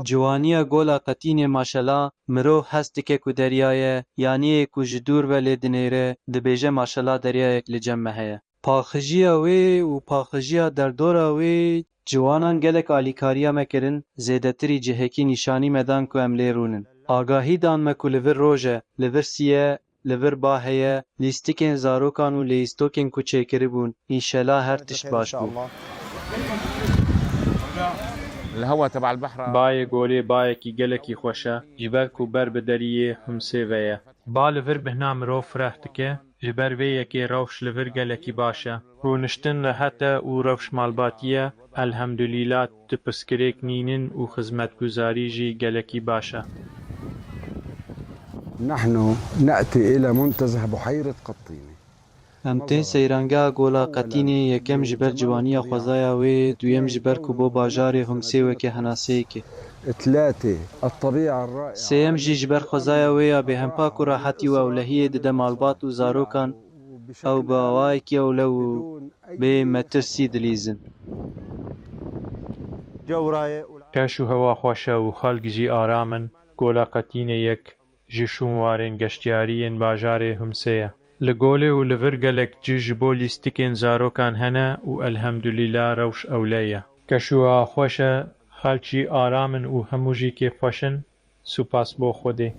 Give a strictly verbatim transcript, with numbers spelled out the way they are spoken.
Ciwaniya Gola Qetînê maşela, mirov hest dike ku derya ye, yanî yê ku ji dûr ve lê dinêre, dibêje maşela deryayek li cem me heye. Paxijiya wê û paxijiya derdora wê ciwanan gelek alîkariya me kirin, zêdetirî cihekî nîşanî me dan ku em lê rûnin. Agahî dan me ku li vir roj e, li vir sî ye, li vir ba heye, lîstikên zarokan û lîstokên ku çêkiribûn, înşela her tişt baş bû. Bayê Golê bayekî gelekî xweş e, ji ber ku ber bi deriyê Humsê ve ye. Ba li vir bihna mirov fireh dike, ji ber vê yekê rewş li vir gelekî baş e. Rûniştin rehet e û rewş malbatî ye, elhemdulîla tu pirsgirêk nînin û xizmetguzarî jî gelekî baş e. نحن نأتي إلى منتزه بحيرة قطينة. Em tên seyrangeha Gola Qetînê, yekem ji ber ciwaniya xwezaya wê, duyem ji ber ku bo bajarê Humsê weke henaseyek e. ثلاثة، الطبيعة الرائعة. Sêyem jî ji ber xwezaya wê ya bêhempa ku rahetî û ewlehiyê dide malbat û zarokan, ew bi awayekî ewlew û bê metirsî dilîzin. Keş û hewa xweş e û xelk jî aram in. Gola Qetînê yek ji şûnwarên geştiyarî yên bajarê Humsê ye. Li Golê û li vir gelek cih ji bo lîstikên zarokan hene û elhemdulîla rewş ewle ye. Keş û hewa xweş e, xelk jî aram in û hemû jî kêfxweş in. Spas bo Xwedê.